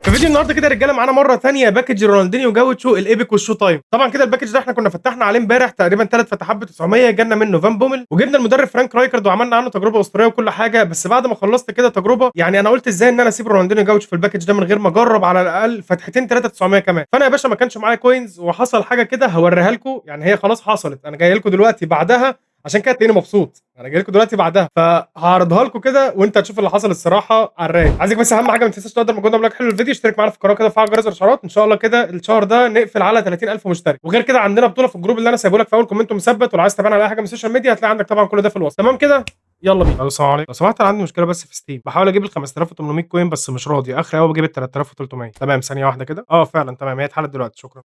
في فيديو النهارده كده يا رجاله معانا مرة ثانية package رونالدينيو جاوتشو ال epic وال showtime. طبعا كده ال package ده احنا كنا فتحنا عليه امبارح تقريبا 3 فتحات ب 900، جالنا منه فان بومل وجبنا المدرب فرانك رايكارد وعملنا عنه تجربه اسطورية وكل حاجة. بس بعد ما خلصت كده تجربه يعني انا قلت ازاي ان انا اسيب رونالدينيو جاوتشو في ال package ده من غير ما اجرب على الاقل فتحتين 3 900 كمان. فانا يا باشا ما كانش معايا coins وحصل حاجة كده هوريها لكم، يعني هي خلاص حصلت، انا جاي لكم دلوقتي بعدها عشان كده تلاقيني مبسوط. انا جاي لكم دلوقتي بعدها فهعرضها لكم كده وانت هتشوف اللي حصل الصراحة على الرايق. عايزك بس اهم حاجة ما تنساش تقدر مجهودنا ب like حلو الفيديو، اشترك معانا في القناة كده وفعل جرس الاشعارات. ان شاء الله كده الشهر ده نقفل على 30000 مشترك، وغير كده عندنا بطوله في ال group اللي انا سايبه لك في اول comment مثبت، ولو عايز تتابعنا على اي حاجة من ال social media هتلاقي عندك طبعا كل ده في الوصف. تمام كده، يلا بينا. السلام عليكم. لو سمحت انا عندي مشكلة بس في ستيم، بحاول اجيب ال 5800 coin بس مش راضي، اخر قوي بجيب ال 3300. تمام ثانية واحدة كده. فعلا تمام، هي اتحلت دلوقتي، شكرا.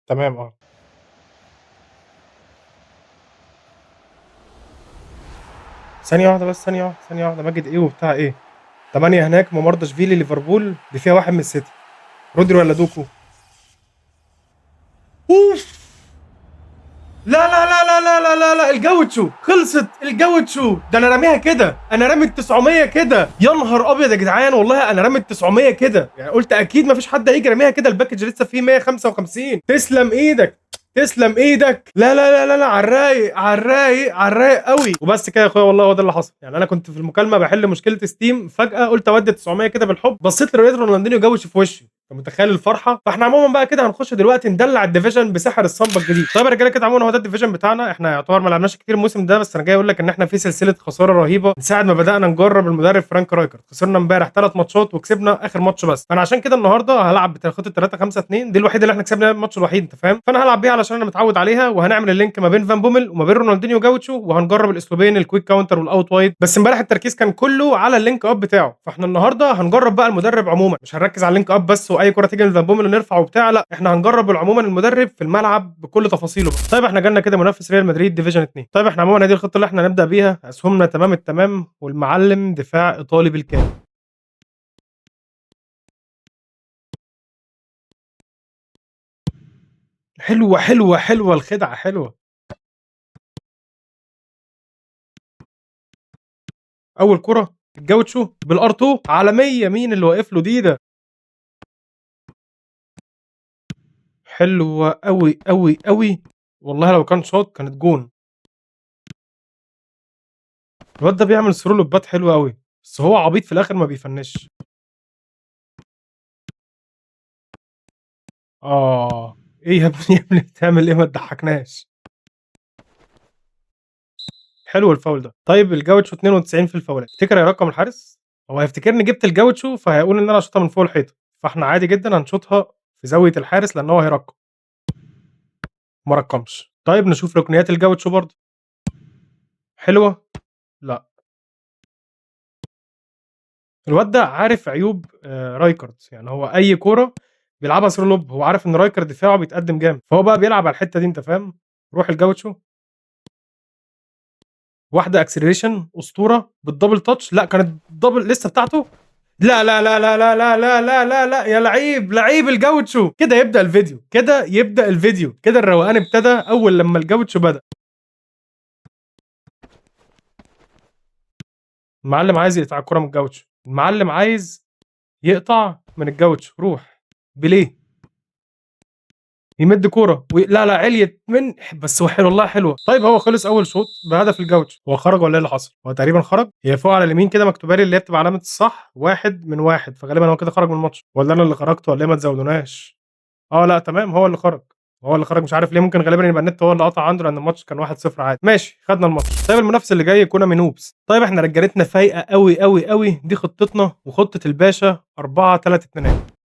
تمام ثانية واحدة بس، ثانية واحدة، ثانية واحدة. ماجد ايه وبتاع ايه؟ 8 هناك، ممردشفيلي ليفربول، دي فيها واحد من السيتي، رودري ولا دوكو؟ اوف، لا لا لا لا لا لا لا لا، الجوتشو خلصت، الجوتشو ده انا راميها كده، انا رامي ال 900 كده، يا نهار ابيض يا جدعان، والله انا رامي ال 900 كده، يعني قلت اكيد مفيش حد هيجي راميها كده، ال package لسه فيه 155. تسلم ايدك، تسلم ايدك. لا لا لا لا لا، على الرايق، على الرايق، على الرايق قوي. وبس كده يا اخويا، والله هو ده اللي حصل. يعني انا كنت في المكالمة بحل مشكلة ستيم، فجاة قلت اودي 900 كده بالحب، بصيت لقيت رونالدينيو جوش في وشي، انت متخيل الفرحة؟ فاحنا عموما بقى كده هنخش دلوقتي ندلع ال division بسحر الصمبا الجديد. طيب يا رجاله كده عموما هو ده ال division بتاعنا، احنا يعتبر ما لعبناش كتير الموسم ده، بس انا جاي اقول لك ان احنا في سلسلة خسارة رهيبة من ساعة ما بدانا نجرب المدرب فرانك رايكارد. خسرنا امبارح 3 ماتشات وكسبنا اخر ماتش بس، فانا عشان كده النهارده هلعب بخطه 3-5-2، دي الوحيدة اللي احنا كسبنا الماتش الوحيد، انت فاهم؟ فانا هلعب بيها علشان انا متعود عليها، وهنعمل ال link ما بين فان بومل وما بين رونالدينيو جاوتشو، وهنجرب الاسلوبين ال quick counter وال out wide. بس امبارح التركيز كان كله على ال link up بتاعه، فاحنا النهارده هنجرب بقى المدرب عموما، مش هنركز على ال link up بس واي كره تيجي من فان بومل ونرفع وبتاع، لا احنا هنجرب عموما المدرب في الملعب بكل تفاصيله بقى. طيب احنا جالنا كده منافس ريال مدريد division 2. طيب احنا عموما هذه الخطة اللي احنا هنبدا بيها، اسهمنا تمام التمام، والمعلم دفاع ايطالي بالكامل. حلوة حلوة حلوة الخدعه، حلوة. اول كره الجاوتشو بالار 2 عالمية، مين اللي واقف له دي ده؟ حلوة قوي قوي قوي، والله لو كان شاط كانت جون. الواد ده بيعمل through لوبات حلوة قوي، بس هو عبيط في الاخر ما بيفنش. ايه يا ابني، يا ابني بتعمل ايه؟ ما تضحكناش. حلو الفاول ده. طيب الجاوتشو 92 في الفاولات، تفتكر هيرقم الحارس؟ هو هيفتكرني جبت الجاوتشو فهيقول ان انا هشوطها من فوق الحيطة، فاحنا عادي جدا هنشوطها في زاوية الحارس لان هو هيرقم. ما رقمش. طيب نشوف ركنيات الجاوتشو برضه. حلوة؟ لا. الواد ده عارف عيوب رايكارد، يعني هو اي كورة بيلعبها through lob، هو عارف ان رايكارد دفاعه بيتقدم جامد، فهو بقى بيلعب على الحتة دي، انت فاهم؟ روح الجاوتشو. واحدة acceleration اسطورة بال double touch، لا كانت double لسه بتاعته. لا لا لا لا لا لا لا لا لا لا، يا لعيب، لعيب الجاوتشو. كده يبدا الفيديو، كده يبدا الفيديو، كده الروقان ابتدى اول لما الجاوتشو بدا. المعلم عايز يقطع الكره من الجاوتشو، المعلم عايز يقطع من الجاوتشو. روح بليه، يمد كورة لا لا عليت من بس، هو حلو والله حلوة. طيب هو خلص اول شوط بهدف الجاوتشو، هو خرج ولا ايه اللي حصل؟ هو تقريبا خرج. هي فوق على اليمين كده مكتوبة لي اللي هي بتبقى علامة الصح 1 من 1، فغالبا هو كده خرج من الماتش، ولا انا اللي خرجت ولا ايه؟ ما تزودوناش. لا تمام، هو اللي خرج، هو اللي خرج، مش عارف ليه، ممكن غالبا يبقى النت هو اللي قطع عنده لان الماتش كان 1-0 عادي. ماشي خدنا الماتش. طيب المنافس اللي جاي كونامي noobs. طيب احنا رجالتنا فايقه قوي قوي قوي، دي خطتنا وخطه الباشا 4-3-2.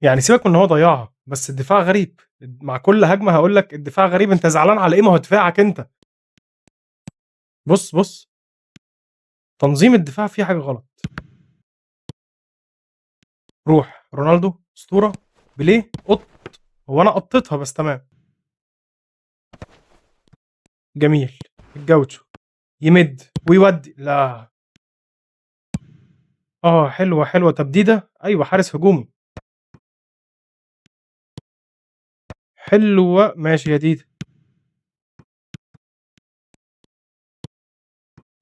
يعني سيبك من ان هو ضيعها، بس الدفاع غريب. مع كل هجمة هقول لك الدفاع غريب، انت زعلان على ايه؟ ما هو دفاعك انت. بص بص، تنظيم الدفاع فيه حاجة غلط. روح رونالدو اسطورة، بليه قط، هو انا قطيتها بس تمام. جميل. الجاوتشو يمد ويودي، لا. حلوة، حلوة تبديدة، أيوه حارس هجومي. حلوة، ماشي يا ديدا.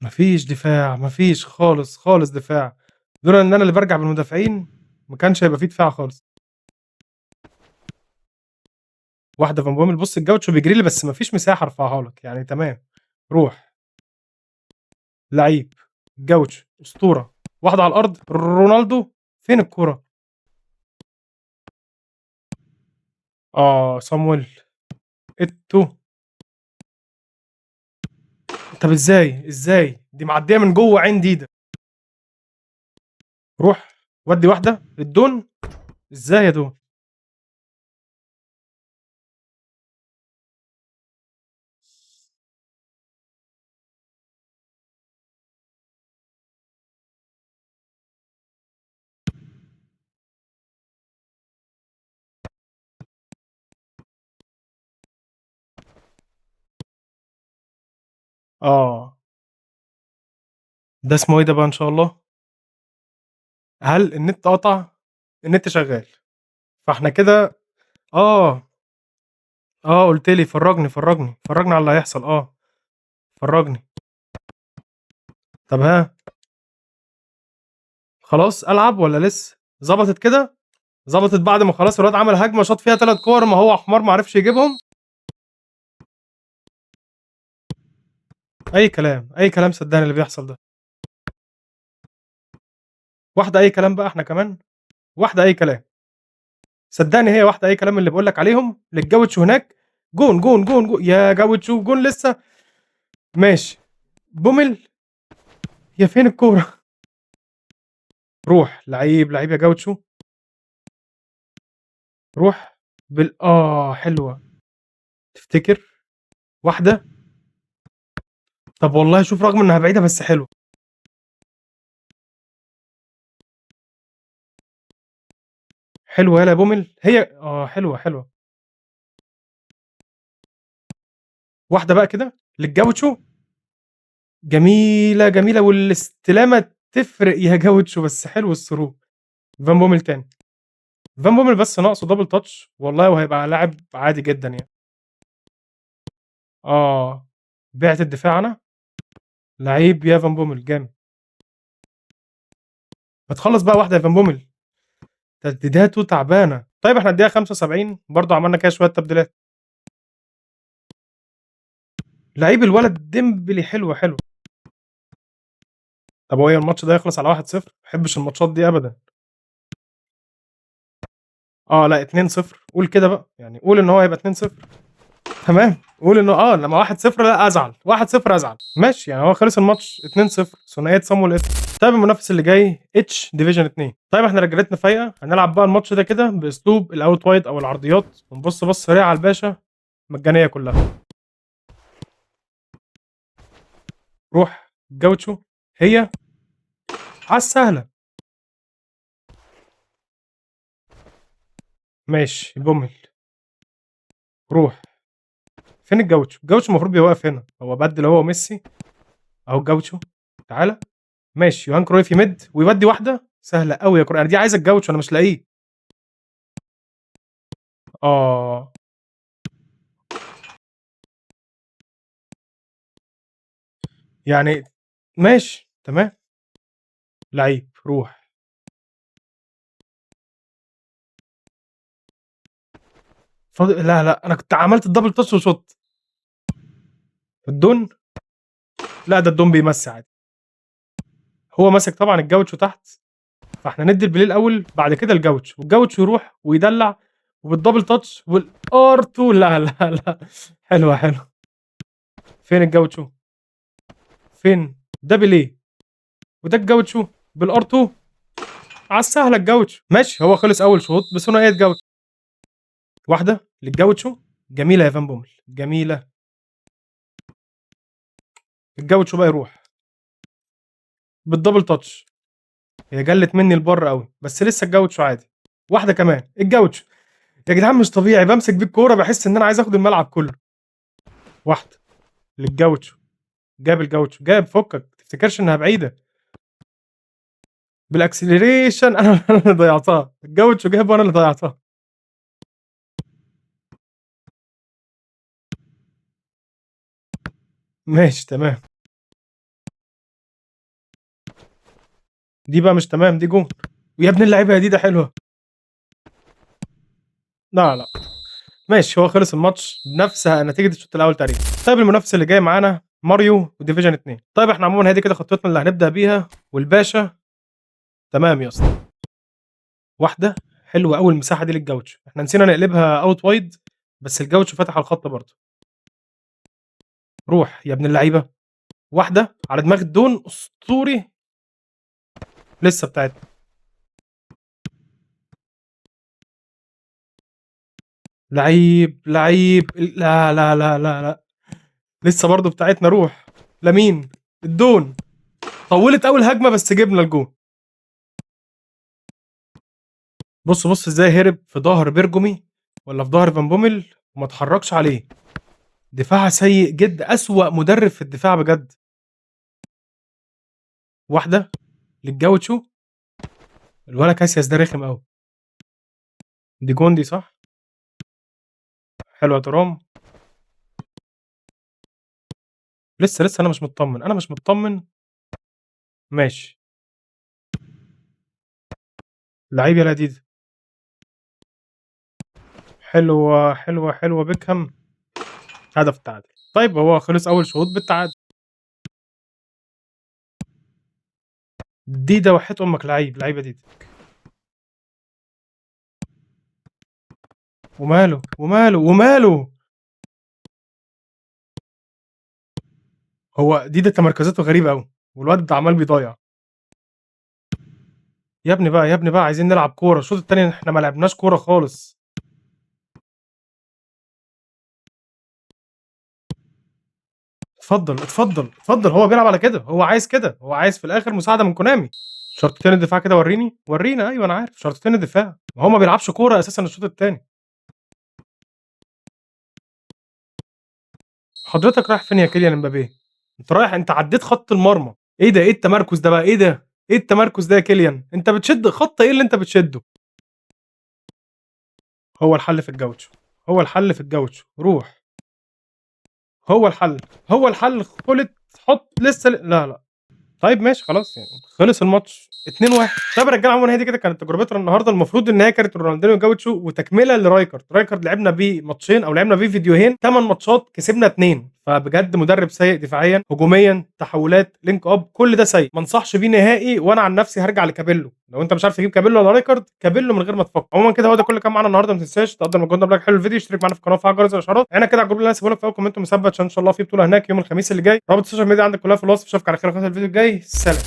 ما فيش دفاع، ما فيش خالص، خالص دفاع. لولا إن أنا اللي بارجع بالمدافعين ما كانش هيبقى في دفاع خالص. واحدة فان بومل، بُص الجاوتشو بيجري لي بس ما فيش مساحة أرفعها لك، يعني تمام. روح. لعيب، جاوتشو، أسطورة. واحدة على الأرض، رونالدو، فين الكورة؟ صامويل، إيتو. طب إزاي؟ إزاي؟ دي معدية من جوه عين ديدا. روح، ودي واحدة للدون. إزاي يا دون؟ ده اسمه إيه ده بقى إن شاء الله؟ هل النت قطع؟ النت شغال. فإحنا كده قُلت لي فرّجني، فرّجني، فرّجني على اللي هيحصل، فرّجني. طب ها؟ خلاص ألعب والّا لسه؟ ضبطت كده؟ ضبطت بعد ما خلاص الواد عمل هجمة شاط فيها 3 كور، ما هو حمار ما عرفش يجيبهم؟ أي كلام، أي كلام صدقني اللي بيحصل ده. واحدة أي كلام بقى إحنا كمان، واحدة أي كلام. صدقني هي واحدة أي كلام اللي باقول لك عليهم للجاوتشو هناك. جون، جون، جون، جون، يا جاوتشو جون لسه. ماشي. بومل. يا فين الكورة؟ روح، لعيب، لعيب يا جاوتشو. روح حلوة. تفتكر؟ واحدة. طب والله شوف رغم إنها بعيدة بس حلوة. حلوة يالا يا بومل. هي حلوة، حلوة. واحدة بقى كده للجاوتشو. جميلة، جميلة، والاستلامة تفرق يا جاوتشو، بس حلو الثرو. فان بومل تاني. فان بومل بس ناقصه double touch والله وهيبقى لاعب عادي جدًا يعني. بعت الدفاع أنا. لعيب يا فان بومل، جامد. ما تخلص بقى واحدة يا فان بومل. تسديداته تعبانة. طيب احنا الدقيقة 75 برضه عملنا كده شوية تبديلات. لعيب الولد ديمبلي، حلوة، حلوة. طب هو الماتش ده يخلص على 1-0؟ ما بحبش الماتشات دي أبدًا. لأ 2-0. قول كده بقى، يعني قول إن هو هيبقى 2-0. تمام، قول إنه لما 1-0 لأ أزعل، 1-0 أزعل. ماشي، يعني هو خلص الماتش 2-0، ثنائية صامويل إيتو. طيب المنافس اللي جاي H division 2. طيب احنا رجالتنا فايقة، هنلعب بقى الماتش ده كده بأسلوب ال out wide أو العرضيات، ونبص بص سريع على الباشا، مجانية كلها. روح جاوتشو، هي على السهلة. ماشي بومل. روح. فين الجاوتشو؟ الجاوتشو المفروض بيوقف هنا، هو بدل هو وميسي. اهو الجاوتشو، تعالى. ماشي، يوهان كرويف يمد ويودي واحدة سهلة قوي يا كرويف. انا دي عايز الجاوتشو، انا مش لاقيه. ماشي تمام. لعيب، روح. فاضل، لا لا انا كنت عملت ال double touch وشوت. الدون، لا ده الدون بيمسي عادي. هو ماسك طبعا الجاوتشو تحت، فاحنا ندي البلاي الاول بعد كده الجاوتشو، والجاوتشو يروح ويدلع وبال double touch وال R 2. لا لا لا حلوه حلوه. فين الجاوتشو؟ فين ده؟ بيليه وده الجاوتشو بال R 2 على السهله. الجاوتشو ماشي، هو خلص اول شوط بثنائيه جاوتشو. واحده للجاوتشو، جميله يا فان بومل، جميله. الجاوتشو بقى يروح بال double touch، هي جلت مني لبره قوي بس لسه الجاوتشو عادي. واحده كمان الجاوتشو يا جدعان مش طبيعي، بمسك بيه الكوره بحس ان انا عايز اخد الملعب كله. واحده للجاوتشو، جاب الجاوتشو، جاب، فكك ما تفتكرش انها بعيده. بال acceleration أنا اللي ضيعتها، الجاوتشو جاب وأنا اللي ضيعتها. ماشي تمام. دي بقى مش تمام، دي جون. ويا ابن اللعيبة يا دي، ده حلوة. لا، لأ. ماشي، هو خلص الماتش بنفس نتيجة الشوط الأول تقريبا. طيب المنافس اللي جاي معانا ماريو و division 2. طيب إحنا عمومًا هي دي كده خطتنا اللي هنبدأ بيها، والباشا تمام يا اسطى. واحدة حلوة أوي المساحة دي للجاوتشو، إحنا نسينا نقلبها out wide بس الجاوتشو فتح على الخط برضه. روح يا ابن اللعيبة. واحدة على دماغ الدون أسطوري. لسه بتاعتنا. لعيب، لعيب، لا، لا، لا، لا، لأ. لسه برضه بتاعتنا. روح. لمين؟ الدون. طوّلت أول هجمة بس جبنا الجون. بُص، بُص إزاي هرب في ضهر بيرجومي والّا في ضهر فان بوميل وما اتحركش عليه. دفاع سيء جدًا، أسوأ مدرب في الدفاع بجد. واحدة للجاوتشو. الولا كاسياس ده رخم أوي. دي جون دي صح؟ حلوة يا ترام. لسه، لسه أنا مش متطمن، أنا مش متطمن. ماشي. لعيب يا لديدة. حلوة، حلوة، حلوة بيكهام. هدف التعادل. طيب هو خلص أول شوط بالتعادل. ديدا وحياة أمك لعيب، لعيب يا ديدا. وماله، وماله، وماله! هو ديدا تمركزاته غريبة أوي، والواد عمّال بيضيّع. يا ابني بقى، يا ابني بقى عايزين نلعب كورة، الشوط التاني إحنا ما لعبناش كورة خالص. اتفضل، اتفضل، اتفضل، هو بيلعب على كده، هو عايز كده، هو عايز في الآخر مساعدة من كونامي. شرطتين الدفاع كده ورّيني، ورّينا أيوه أنا عارف، شرطتين الدفاع، ما هو ما بيلعبش كورة أساسًا الشوط التاني. حضرتك رايح فين يا كيليان امبابي؟ أنت رايح، أنت عدّيت خط المرمى. إيه ده؟ إيه التمركز ده بقى؟ إيه ده؟ إيه التمركز ده يا كيليان؟ أنت بتشد خط إيه اللي أنت بتشده؟ هو الحل في الجاوتشو، هو الحل في الجاوتشو، روح. هو الحل، هو الحل، خُلِت حط لسه لا، لأ. طيب ماشي خلاص يعني خلص الماتش 2-1. طيب يا رجاله عموما هي دي كده كانت تجربتنا النهارده، المفروض ان هي كانت رونالدينيو جاوتشو وتكمله لرايكارد. رايكارد لعبنا بيه ماتشين او لعبنا بيه فيديوهين، 8 ماتشات كسبنا 2، فبجد مدرب سيء دفاعيا، هجوميا، تحولات، link up، كل ده سيء، ما انصحش بيه نهائي. وانا عن نفسي هرجع لكابيلو، لو انت مش عارف تجيب كابيلو ولا رايكارد، كابيلو من غير ما تفكر. عموما كده هو ده كل اللي كان معانا النهارده، ما تنساش تقدر مجهودنا ب like حلو الفيديو، اشترك معانا في القناة وفعل جرس الاشعارات. انا كده على الجروب اللي انا سيبه لك في اول comment مثبت، عشان ان شاء الله في بطوله هناك يوم الخميس اللي جاي. رابط ال social media عندك كلها في الوصف. اشوفك على خير في الفيديو الجاي، سلام.